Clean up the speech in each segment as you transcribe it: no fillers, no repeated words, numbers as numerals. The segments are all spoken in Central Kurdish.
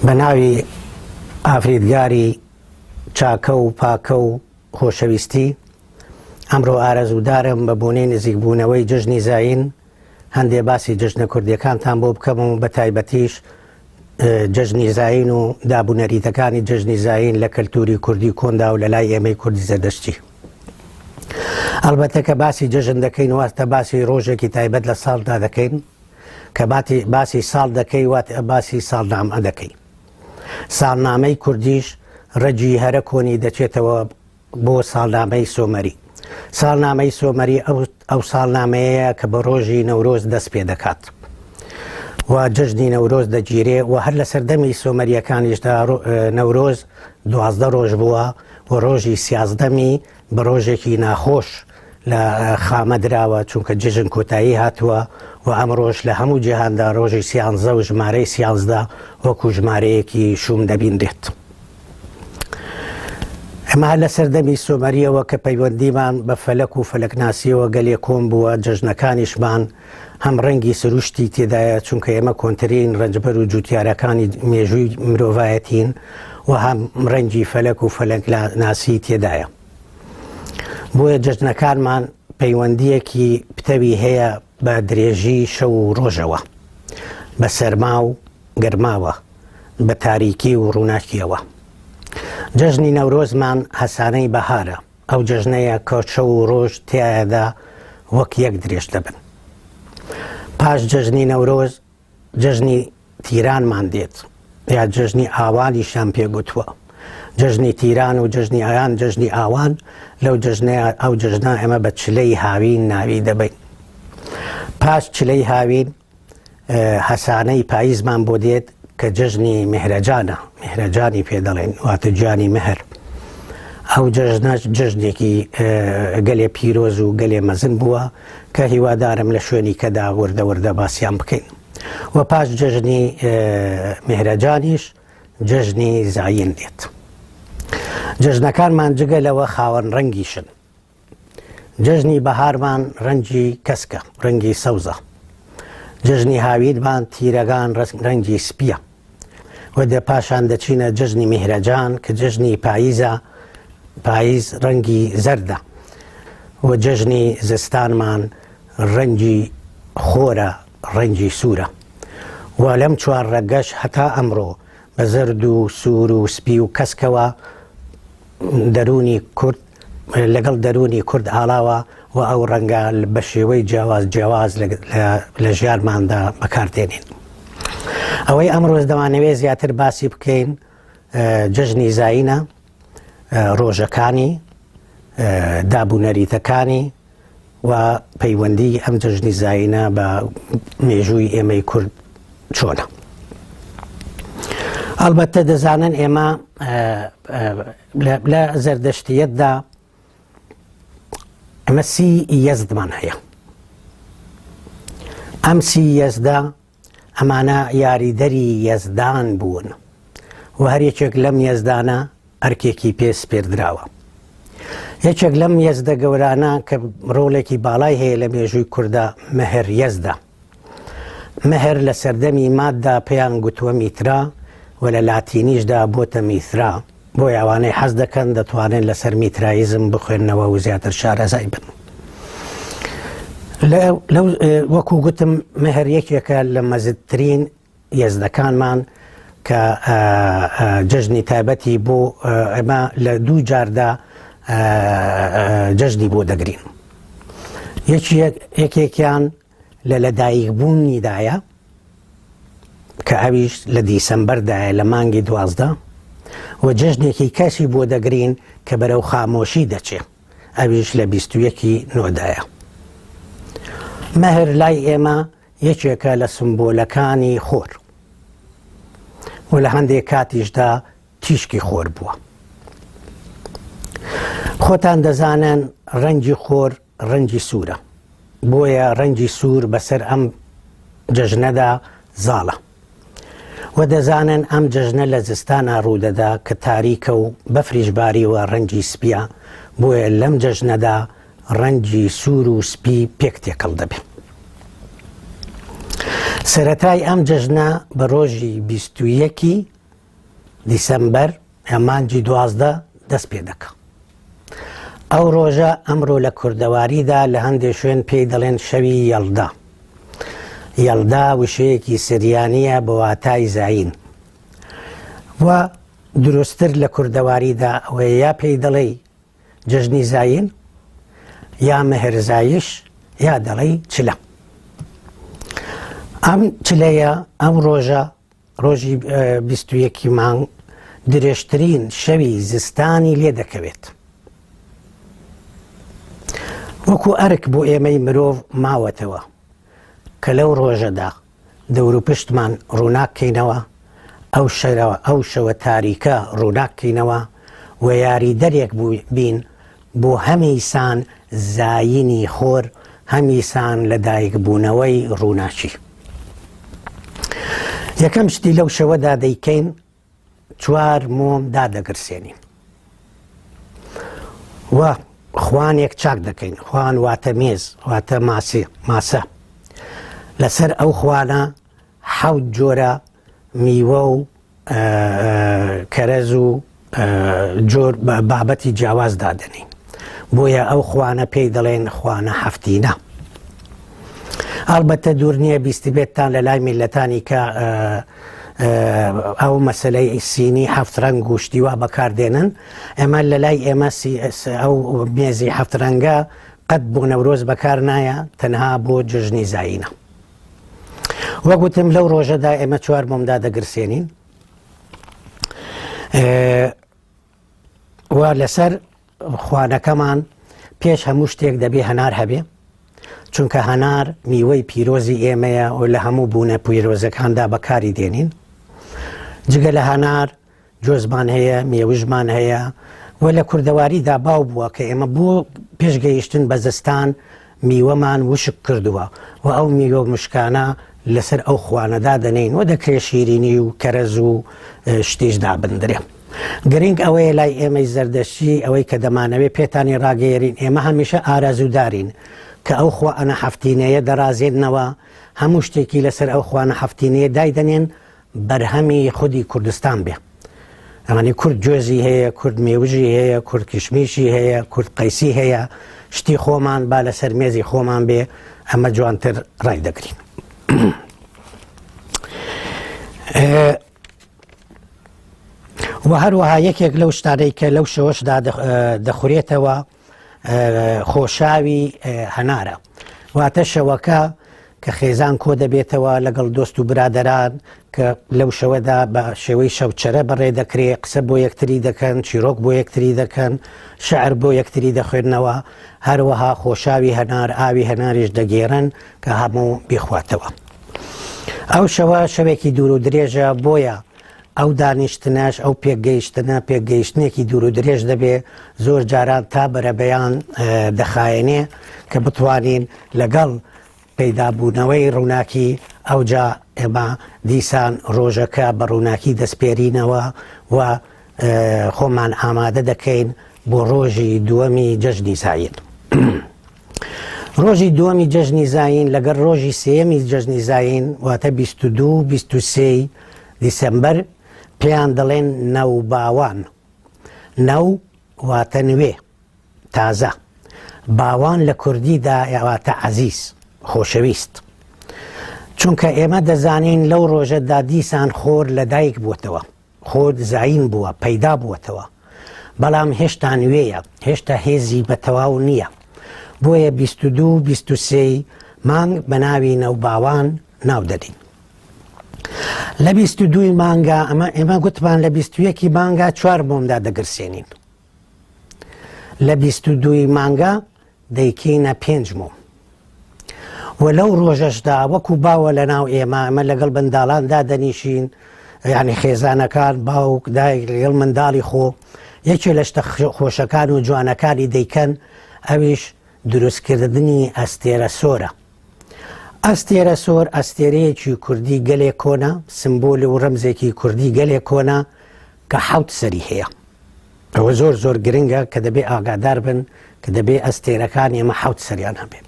بە ناوی ئافریدگاری چاکە و پاکە و خۆشەویستی، ئەمڕۆ ئارەزوودارم بە بۆنەی نزیکبوونەوەی جەژنی زایین هەندێ باسی جەژنە کوردیەکانتان بۆ بکەم و بە تایبەتیش جەژنی زایین و داب و نەریتەکانی جەژنی زایین لە کەلتوری کوردی کۆندا و لە لای ئێمەی کوردی زەردەشتی. ئەڵبەتە کە باسی جەژن دەکەین واتە باسی ڕۆژێکی تایبەت لە ساڵدا دەکەین کە باسی ساڵ دەکەی واتە باسی ساڵنامە دەکەی. ساڵنامەی کوردیش ڕەگی هەرە کۆنی دەچێتەوە بۆ ساڵنامەی سۆمەری. ساڵنامەی سۆمەری ئەو ساڵنامەیەیە کە بە ڕۆژی نەورۆز دەست پێ دەکات و جەژنی نەورۆز دەگیرێ و هەر لە سەردەمی سۆمەریەکانیشدا نەورۆز 12 ڕۆژ بووە و ڕۆژی سیازدەمی بە ڕۆژێکی ناخۆش لە خامە دراوە چونکە جژن کۆتایی هاتووە و ئەمڕۆش لە هەموو جیهاندا ڕۆژی سیانزە و ژمارەی سیانزدە وەکو ژمارەیەکی شوم دەبینرێت. ئەمە هەر لە سەردەمی سۆمەریەوە کە پەیوەندیمان بە فەلەک و فەلەکناسیەوە گەلێ کۆن بووە، جەژنەکانیشمان هەم ڕەنگی سروشتی تێدایە، چونکە ئێمە کۆنترین ڕەنجبەر و جوتیارەکانی مێژووی مرۆڤایەتین و هەم ڕەنگی فەلەک و فەلەکناسی تێدایە. بۆیە جەژنەکانمان پەیوەندیەکی پتەوی هەیە بە درێژی شەو و ڕۆژەوە، بە سەرما و گەرماوە، بە تاریکی و ڕووناکیەوە. جەژنی نەورۆزمان هەسانەی بەهارە، ئەو جەژنەیە کە شەو و ڕۆژ تیایدا وەک یەک درێژ دەبن. پاش جەژنی نەورۆز جەژنی تیرانمان دێت یا جەژنی ئاوانیشیان پێ گوتووە. جەژنی تیران و جەژنی ئایان جەژنی ئاوان لەو جەژنەیە ئەو جەژنە ئێمە بە چلەی هاوین ناوی دەبەین. پاش چلەی هاوین هەسانەی پاییزمان بۆ دێت کە جەژنی مهرەجانە، مهرەجانی پێ دەڵێن، واتە گیانی مهر. ئەو جەژنەش جەژنێکی گەلێ پیرۆز و گەلێ مەزن بووە کە هیوادارم لە شوێنی کەدا وردە وردە باسیان بکەین. و پاش جەژنی مهرەجانیش جەژنی زایین دێت. جەژنەکانمان جگە لەوە خاوەن ڕەنگیشن. جەژنی بەهارمان ڕەنگی کەسکە، ڕەنگی سەوزە. جەژنی هاوینمان تیرەگان ڕەنگی سپییە. و دە پاشان دەچینە جەژنی میهرەجان کە جەژنی پاییزە، پاییز ڕەنگی زەردە. و جەژنی زستانمان ڕەنگی خۆرە، ڕەنگی سوورە. و لەم چوار ڕەگەش هەتا ئەمڕۆ بە زەرد و سوور و سپی و کەسکەوە دەروونی کورد لەگەڵ دەروونی کورد ئاڵاوە و ئەو ڕەنگە بە شێوەی جیاواز جیاواز لە ژیانماندا بەکاردێنین. ئەوەی ئەمڕۆز دەمانەوێت زیاتر باسی بکەین جەژنی زایینە، ڕۆژەکانی، داب و نەریتەکانی و پەیوەندی ئەم جەژنی زایینە بە مێژووی ئێمەی کورد چۆنە. ئەڵبەتە دەزانن ئێمە لە زەردەشتیەتدا ئەمە سی یەزدمان هەیە ئەم سی یەزدە ئەمانە یاریدەری یەزدان بوون و هەر یەکێک لەم یەزدانە ئەرکێکی پێ سپێردراوە یەکێک لەم یەزدە گەورانە کە ڕۆڵێکی باڵای هەیە لە مێژووی کووردا مەهر یەزدە مەهر لە سەردەمی ماددا پێیان گوتووە میترا و لە لاتینیشدا بۆتە میثرا، بۆیە ئەوانەی حەز دەکەن دەتوانن لەسەر میترایزم بخوێننەوە و زیاتر شارەزای بن. وەکو گوتم مەهر یەکێکە لە مەزدترین یەزدەکانمان کە جەژنی تایبەتی بۆ ئەمە لە دوو جاردا جەژنی بۆ دەگرین. یەکێکیان لە لەدایکبوونیدایە کە ئەویش لە دیسەمبەردایە لە مانگی 12 و جەژنێکی کەسی بۆ دەگرین کە بەرەو خامۆشی دەچێ ئەویش لە 21 نۆدایە. مەهر لای ئێمە یەکێکە لە سمبۆلەکانی خۆر و لە هەندێک کاتیشدا تیشکی خۆر بووە. خۆتان دەزانن ڕەنگی خۆر ڕەنگی سوورە، بۆیە ڕەنگی سوور بەسەر ئەم جەژنەدا زاڵە. وە دەزانن ئەم جەژنە لە زستانا ڕوودەدا کە تاریکە و بەفریش باریوە ڕەنگی سپیە، بۆیە لەم جەژنەدا ڕەنگی سوور و سپی پێک تێکەڵ دەبێ. سەرەتای ئەم جەژنە بە ڕۆژی 21ی. دیسەمبەر یا مانگی 12 دەست پێ دەکا. ئەو ڕۆژە ئەمڕۆ لە کوردەواریدا لە هەندێ شوێن پێی دەڵێن شەوی یەڵدا. یەڵدا وشەیەکی سریانییە بە واتای زایین. و دروستتر لە کوردەواریدا ئەوەیە یا پێی دەڵێی جەژنی زایین یا مهرزایش یا دەڵێی چلە. ئەم چلەیە ئەم ڕۆژە ڕۆژی 21 مانگ درێژترین شەوی زستانی لێ دەکەوێت. وەکو ئەرک بۆ ئێمەی مرۆڤ ماوەتەوە کە لەو ڕۆژەدا دەوروپشتمان ڕووناک کەینەوە، ئەو شەرەوە ئەو شەوە تاریکە ڕووناک کەینەوە و یاریدەرێک بین بۆ هەمیسان زایینی خۆر، هەمیسان لەدایکبوونەوەی ڕووناکی. یەکەم شتی لەو شەوەدا دەیکەین چوار مۆم دادەگرسێنین و خوانێک چاک دەکەین خوان واتە مێز واتە ماسی ماسە لەسەر ئەو خوانە حەوت جۆرە میوە و کەرەز و جۆر بابەتی جیاواز دادەنین بۆیە ئەو خوانە پێی دەڵێن خوانە هەفتینە ئەڵبەتە دوور نییە بیستبێتتان لە لای میلەتانی کە ئەو مەسلەی سینی هەفت ڕەنگ و شتی وا بەکاردێنن ئەمە لە لای ئێمە ئەو مێزی هەفت ڕەنگە قەت بۆ نەورۆز بەکار نایە تەنها بۆ جژنی زایینە وەک وتم لەو ڕۆژەدا ئێمە چوار مۆمدا دەگرسێنین و لەسەر خوانەکەمان پێش هەموو شتێک دەبێ هەنار هەبێ چونکە هەنار میوەی پیرۆزی ئێمەیە و لە هەموو بوونە پیرۆزەکاندا بەکاری دێنین جگە لە هەنار جۆزمان هەیە، مێوژمان هەیە و لە کوردەواریدا باو بووە کە ئێمە بۆ پێش گەیشتن بە زستان میوەمان وشک کردووە و ئەو میوە مشکانە لەسەر ئەو خوانە دادەنێین و دەکرێ شیرینی و کەرەز و شتیش دابندرێ. گرنگ ئەوەیە لای ئێمەی زەردەشتی ئەوەی کە دەمانەوێ پێتانی ڕاگەیەرین ئێمە هەمیشە ئارەزوودارین کە ئەو خوانە هەفتینەیە دەڕازێننەوە هەموو شتێکی لەسەر ئەو خوانە هەفتینەیە دایدەنێن بەرهەمی خودی کوردستان بێ ئەمانی کورد گوێزی هەیە کورد مێوژی هەیە کورد کشمیشی هەیە کورد قەیسی هەیە شتی خۆمان با لەسەر مێزی خۆمان بێ ئەمە جوانتر ڕای دەگرین. و هەروەها یەکێک لەو شتانەی کە لەو شەوەشدا دەخورێتەوە خۆشاوی هەنارە واتە شەوەکە کە خێزان کۆ دەبێتەوە لەگەڵ دۆست و برادەران کە لەو شەوەدا بە شێوەی شەوچەرە بەڕێ دەکرێ قسە بۆ یەکتری دەکەن چیرۆک بۆ یەکتری دەکەن شعر بۆ یەکتری دەخوێننەوە هەروەها خۆشاوی هەنار ئاوی هەناریش دەگێرن کە هەموو بیخواتەوە ئەو شەوە شەوێکی دوور و درێژە بۆیە ئەو دانیشتنەش، ئەو پێکگەیشتنە، پێکگەیشتنێکی دوور و درێژ دەبێ، زۆر جاران تا بەرەبەیان دەخایەنێ کە بتوانین لەگەڵ پەیدابوونەوەی ڕووناکی ئەوجا ئێمە دیسان ڕۆژەکە بە ڕووناکی دەسپێرینەوە و خۆمان ئامادە دەکەین بۆ ڕۆژی دووەمی جەژنی زایین. ڕۆژی دووەمی جەژنی زایین لەگەڵ ڕۆژی سێیەمی جەژنی زایین واتە 22 23 دیسەمبەر پێیان دەڵێن نەوباوان. نەو واتە نوێ، تازە. باوان لە کوردیدا واتە عەزیز، خۆشەویست. چونکە ئێمە دەزانین لەو ڕۆژەدا دیسان خۆر لەدایک بووەتەوە. خۆر زایین بووە، پەیدا بووەتەوە، بەڵام هێشتا نوێیە، هێشتا هێزی بە تەواو نییە. بۆیە 22 و 23 مانگ بە ناوی نەوباوان ناو دەنین. لە 22 مانگا ئەمە ئێمە گوتمان لە 21 مانگا چوار مۆمدا دەگرسێنین. لە 22 مانگا دەیکەینە پێنج مۆم و لەو ڕۆژەشدا وەکو باوە لە ناو ئێمە ئەمە لەگەڵ بنداڵان دادەنیشین یعنی خێزانەکان باوک دایک لەگەڵ منداڵی خۆ یەکێ لە شتە خۆشەکان و جوانەکانی دەیکەن ئەویش دروستکردنی ئەستێرە سۆرە ئەستێرە سۆر ئەستێرەیەکی کوردی گەلێ کۆنە سمبول و ڕەمزێکی کوردی گەلێ کۆنە کە حەوت سەری هەیە ئەوە زۆر زۆر گرنگە کە دەبێ ئاگادار بن کە دەبێ ئەستێرەکان ئێمە حەوت سەریان هەبێ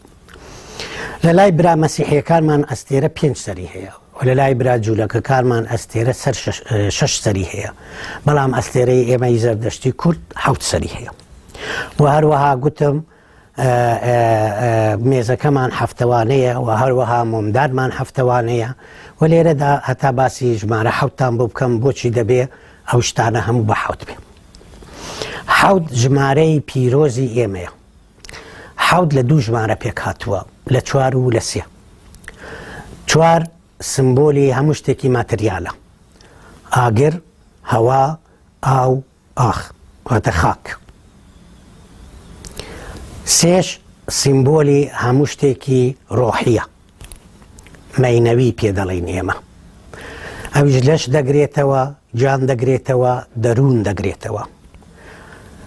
لە لای برا مەسیحیەکانمان ئەستێرە پێنج سەری هەیە. و لە لای برا جوولەکەکانمان ئەستێرە سەر شەش سەری هەیە بەڵام ئەستێرەی ئێمەی زەردەشتی کورد حەوت سەری هەیە و هەروەها گوتم مێزەکەمان هەفتەوانەیە و هەروەها مۆمدارمان هەفتەوانەیە و لێرەدا هەتا باسی ژمارە حوتان بۆ بکەم بۆچی دەبێ ئەو شتانە هەموو بە حوت بێ حوت ژمارەی پیرۆزی ئێمەیە حوت لە دوو ژمارە پێک هاتووە لە چوار و لە سێ چوار سمبولی هەموو شتێکی ماتریالە ئاگر هەوا ئاو ئاخ واتە خاک. سێش سیمبۆلی هەموو شتێکی ڕۆحیە مەینەوی پێ دەڵێین ئێمە ئەویش لەش دەگرێتەوە گیان دەگرێتەوە دەروون دەگرێتەوە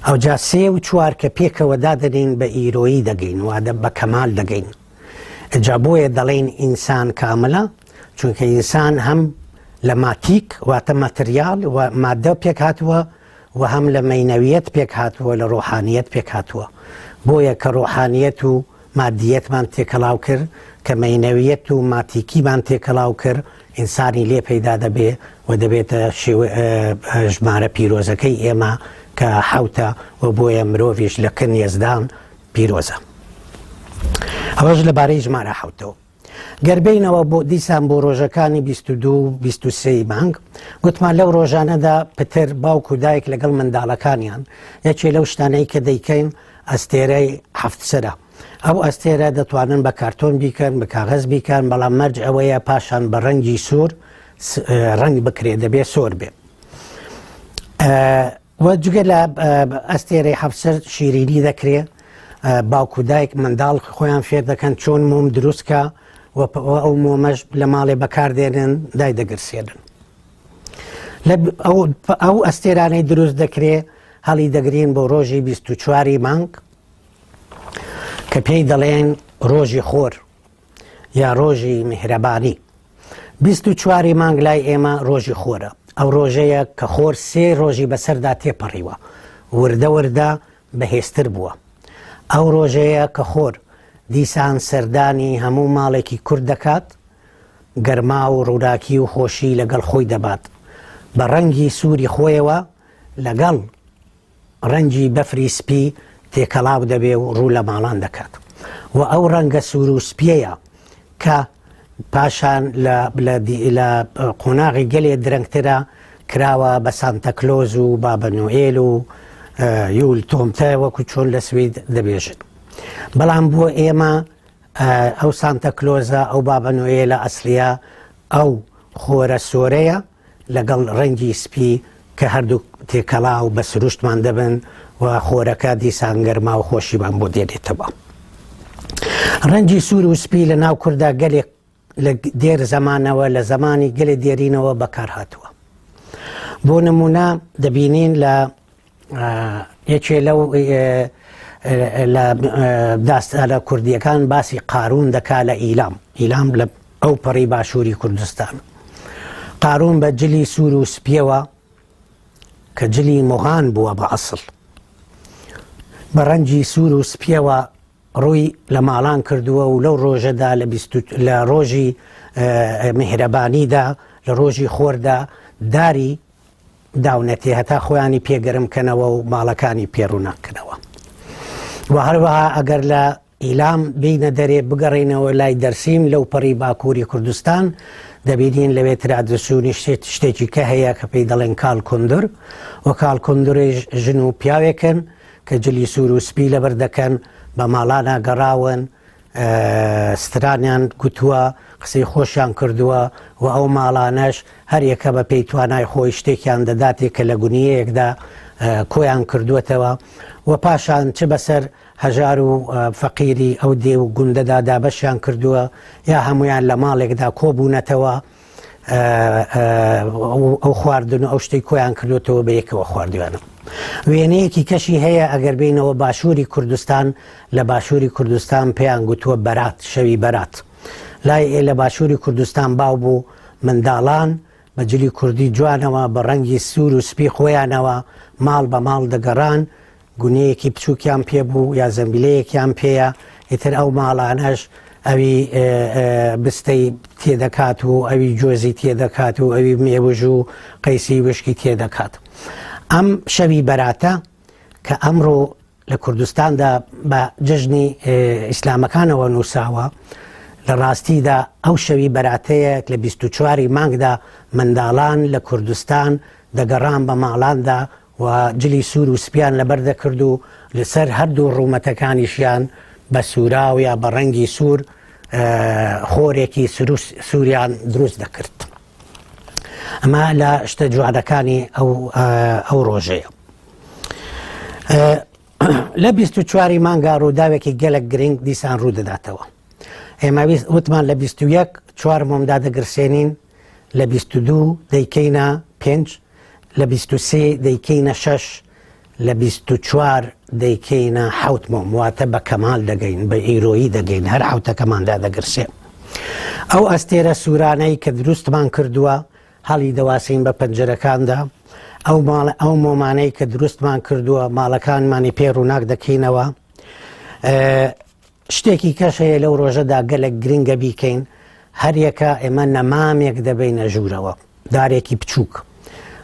ئەوجا سێ و چوار کە پێکەوە دادەنین بە ئیرۆیی دەگەین وادە بە کەمال دەگەین جا بۆیە دەڵێین ئینسان کاملە چونکە ئینسان هەم لە ماتیک واتە ماتریال و مادە پێک هاتووە و هەم لە مەینەویەت پێک هاتووە لە ڕۆحانیەت پێک هاتووە بۆیە کە ڕۆحانیەت و مادیەتمان تێکەڵاو کرد کە مەینەویەت و ماتیکیمان تێکەڵاو کرد ئینسانی لێ پەیدا دەبێ و دەبێتە ژمارە پیرۆزەکەی ئێمە کە حوتە و بۆیە مرۆڤیش لە کن یەزدان پیرۆزە. ئەوەش لەبارەی ژمارە حوتەوە. گەر بینەوە بۆ دیسان بۆ ڕۆژەکانی 22 23 مانگ گوتمان لەو ڕۆژانەدا پتر باوک و دایک لەگەڵ منداڵەکانیان یەکێ لەو شتانەی کە دەیکەین ئەستێرەی هەفتسرە ئەو ئەستێرە دەتوانن بە کارتۆن بیکەن بە کاغەز بیکەن بەڵام مەرج ئەوەیە پاشان بە ڕەنگی سوور ڕەنگ بکرێت دەبێت سۆر بێ وە جگە لە ئەستێرەی حەفسەر شیرینی دەکرێ باوک و دایک منداڵ خۆیان فێر دەکەن چۆن مۆم دروستکە و ئەو مۆمەش لە ماڵێ بەکاردێنن دای دەگرسێنن ئەو ئەستێرانەی دروست دەکرێ هەڵی دەگرین بۆ ڕۆژی 24 مانگ کە پێی دەڵێن ڕۆژی خۆر یا ڕۆژی میهرەبانی. 24 ی مانگ لای ئێمە ڕۆژی خۆرە. ئەو ڕۆژەیە کە خۆر سێ ڕۆژی بەسەردا تێپەڕیوە، وردە وردە بەهێزتر بووە. ئەو ڕۆژەیە کە خۆر دیسان سەردانی هەموو ماڵێکی کورد دەکات، گەرما و ڕووناکی و خۆشی لەگەڵ خۆی دەبات. بە ڕەنگی سووری خۆیەوە لەگەڵ ڕەنگی بەفری سپی تێکەڵاو دەبێ و ڕوو لە ماڵان دەکات و ئەو ڕەنگە سوور و سپیەیە کە پاشان لە قۆناغی گەلێ درەنگترە کراوە بە سانتەکلۆز و بابە نوئێل و یول تۆمتە وەکو چۆن لە سوید دەبێژن بەڵام بۆ ئێمە ئەو سانتەکلۆزە ئەو بابە نوئێلە ئەسلیە ئەو خۆرە سۆرەیە لەگەڵ ڕەنگی سپی کە هەردووک تێکەڵاو بە سروشتمان دەبن و خۆرەکە دیسان گەرما و خۆشیمان بۆ دێنێتەوە. ڕەنگی سوور و سپی لە ناو کوردا گەلێک لە دێر زەمانەوە لە زەمانی گەلێ دێرینەوە بەکار هاتووە. بۆ نمونە دەبینین لە یەکێ لەو لە داستانە کوردیەکان باسی قارون دەکا لە ئیلام ئیلام لە ئەو پەڕی باشووری کوردستان قارون بە جلی سوور و سپیەوە کە جلی مۆغان بووە بە ئەسڵ بە ڕەنگی سوور و سپیەوە ڕووی لە ماڵان کردووە و لەو ڕۆژەدا لە لە ڕۆژی میهرەبانیدا لە ڕۆژی خۆردا داری داونەتێ هەتا خۆیانی پێ گەرم کەنەوە و ماڵەکانی پێ ڕووناک کەنەوە و هەروەها ئەگەر لە ئیلام بینە دەرێ بگەڕینەوە لای دەرسیم لەو پەڕی باکووری کوردستان دەبینین لەوێ ترادسیۆنی شتێکی کە هەیە کە پێی دەڵێن کاڵ کوندر و کاڵ کوندرێژ ژن و پیاوێکن کە جلی سوور و سپی لەبەر دەکەن بە ماڵانا گەڕاون سترانیان گوتووە، قسەی خۆشیان کردووە و ئەو ماڵانەش هەر یەکە بە پێی توانای خۆی شتێکیان دەداتێ کە لە گونیەیەکدا کۆیان کردووەتەوە و پاشان چ بەسەر هەژار و فەقیری ئەو دێ و گوندەدا دابەشیان کردووە یا هەمویان لە ماڵێکدا کۆبوونەتەوە ئەو خواردن و ئەو شتەی کۆیان کردوێتەوە بە یەکەوە خواردویانە. وێنەیەکی کەشی هەیە ئەگەر بینەوە باشووری کوردستان لە باشووری کوردستان پێیان گوتووە بەرات شەوی بەرات لای ئێ لە باشووری کوردستان باو بوو منداڵان بە جلی کوردی جوانەوە بە ڕەنگی سوور و سپی خۆیانەوە ماڵ بە ماڵ دەگەڕان گونیەیەکی بچووکیان پێ بوو یا زەمبیلەیەکیان پێیە، ئیتر ئەو ماڵانەش ئەوی بستەی تێدەکات و ئەوی جۆزی تێدەکات و ئەوی مێوژ و قەیسی وشکی تێدەکات. ئەم شەوی بەراتە کە ئەمڕۆ لە کوردستاندا بە جەژنی ئیسلامەکانەوە نووساوە، لە ڕاستیدا ئەو شەوی بەراتەیە لە 24 ی مانگدا منداڵان لە کوردستان دەگەڕان بە ماڵاندا و جلی سوور و سپیان لەبەر دەکرد و لەسەر هەردوو ڕوومەتەکانیشیان بە سووراو یا بە ڕەنگی سوور خۆرێکی سووریان دروست دەکرد. ئەمە لە شتە جوانەکانی ئەو ئەو ڕۆژەیە. لە 24 مانگا ڕووداوێکی گەلک گرنگ دیسان ڕوو دەداتەوە. ئێمە وتمان لە 21 چوار مۆمدا دەگرسێنین لە 22 دەیکەینە پێنج لە 23 دەیکەینە شەش لە 24 دەیکەینە حەوت مۆم واتە بە کەمال دەگەین بە ئیرۆیی دەگەین هەر حوتەکەماندا دەگرسێ ئەو ئەستێرە سوورانەی کە دروستمان کردووە هەڵی دەواسین بە پەنجەرەکاندا ئەو ماڵ ئەو مۆمانەی کە دروستمان کردووە ماڵەکانمانی پێ ڕووناک دەکەینەوە شتێکی کەش هەیە لەو ڕۆژەدا گەلک گرنگە بیکەین هەریەکە ئێمە نەمامێک دەبینە ژوورەوە دارێکی بچووک.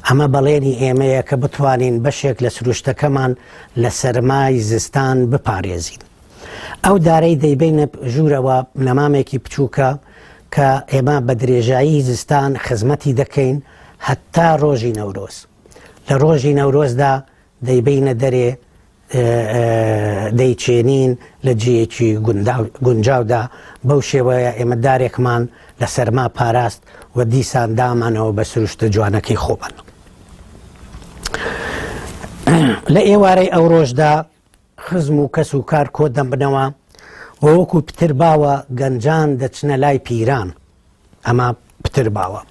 ئەمە بەڵێنی ئێمەیە کە بتوانین بەشێک لە سروشتەکەمان لە سەرمای زستان بپارێزین. ئەو دارەی دەیبەینە ژوورەوە نەمامێکی بچووکە کە ئێمە بە درێژایی زستان خزمەتی دەکەین هەتا ڕۆژی نەورۆز. لە ڕۆژی نەورۆزدا دەیبەینە دەرێ دەیچێنین لە جێیەکی گونجاودا، بەو شێوەیە ئێمە دارێکمان لە سەرما پاراست و دیسان دامانەوە بە سروشتە جوانەکەی خۆمان. لە ئێوارەی ئەو ڕۆژدا خزم و کەس و کار کۆ دەبنەوە و وەکو پتر باوە گەنجان دەچنە لای پیران ئەمە پتر باوە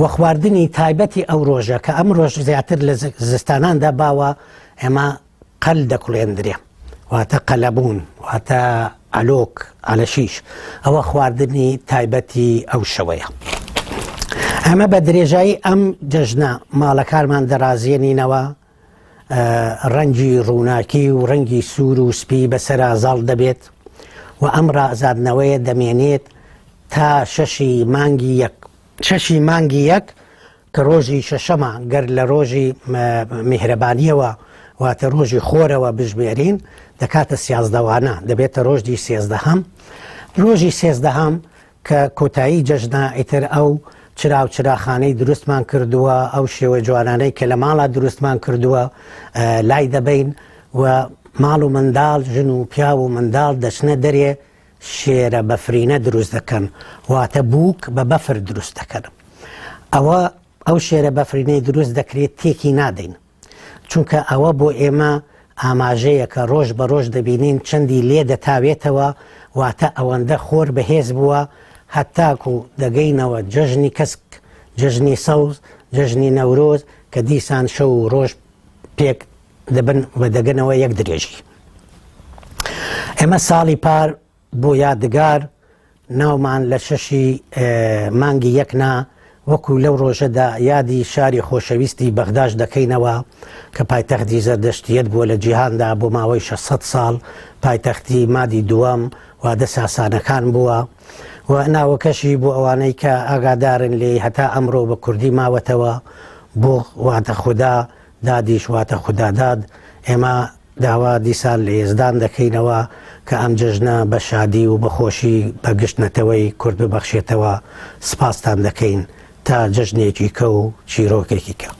و خواردنی تایبەتی ئەو ڕۆژە کە ئەم ڕۆژ زیاتر لە زستاناندا باوە ئێمە قەل دەکوڵێندرێ واتە قەلەبوون واتە ئەلۆک ئەلەشیش ئەوە خواردنی تایبەتی ئەو شەوەیە. ئەمە بە درێژایی ئەم جەژنە ماڵەکانمان دەڕازیێنینەوە ڕەنگی ڕووناکی و ڕەنگی سوور و سپی بەسەرا زاڵ دەبێت و ئەم ڕازاندنەوەیە دەمێنێت تا شەشی مانگی یەک. شەشی مانگی یەک کە ڕۆژی شەشەمە گەر لە ڕۆژی میهرەبانیەوە واتە ڕۆژی خۆرەوە بژمێرین دەکاتە سیازدەوانە دەبێتە ڕۆژی سێزدەهەم ڕۆژی سێزدەهەم کە کۆتایی جەژنە ئیتر ئەو چرا و چراخانەی دروستمان کردووە، ئەو شێوە جوانانەی کە لە ماڵا دروستمان کردووە لای دەبەین و ماڵ و منداڵ، ژن و پیاو و منداڵ دەچنە دەرێ شێرە بەفرینە دروست دەکەن، واتە بووک بە بەفر دروست دەکەن. ئەوە ئەو شێرە بەفرینەی دروست دەکرێت تێکی نادەین. چونکە ئەوە بۆ ئێمە ئاماژەیە کە ڕۆژ بە ڕۆژ دەبینین چەندی لێ دەتاوێتەوە، واتە ئەوەندە خۆر بەهێز بووە هەتاکو دەگەینەوە جەژنی کەسک، جەژنی سەوز، جەژنی نەورۆز کە دیسان شەو و ڕۆژ پێک دەبن و دەگەنەوە یەک درێژی. ئێمە ساڵی پار بۆ یادگار ناومان لە شەشی مانگی یەک نا، وەکو لەو ڕۆژەدا یادی شاری خۆشەویستی بەغداش دەکەینەوە کە پایتەختی زەردەشتییەت بووە لە جیهاندا بۆ ماوەی 600 ساڵ پایتەختی مادی دووەم وادە ساسانەکان بووە و ناوەکەشی بۆ ئەوانەی کە ئاگادارن لێی هەتا ئەمڕۆ بە کوردی ماوەتەوە بۆ واتە خودا دادیش واتە خوداداد ئێمە داوا دیسان لە یەزدان دەکەینەوە کە ئەم جەژنە بە شادی و بە خۆشی بە گشت نەتەوەی کورد ببەخشێتەوە، سپاستان دەکەین تا جەژنێکی کە و چیرۆکێکی کە.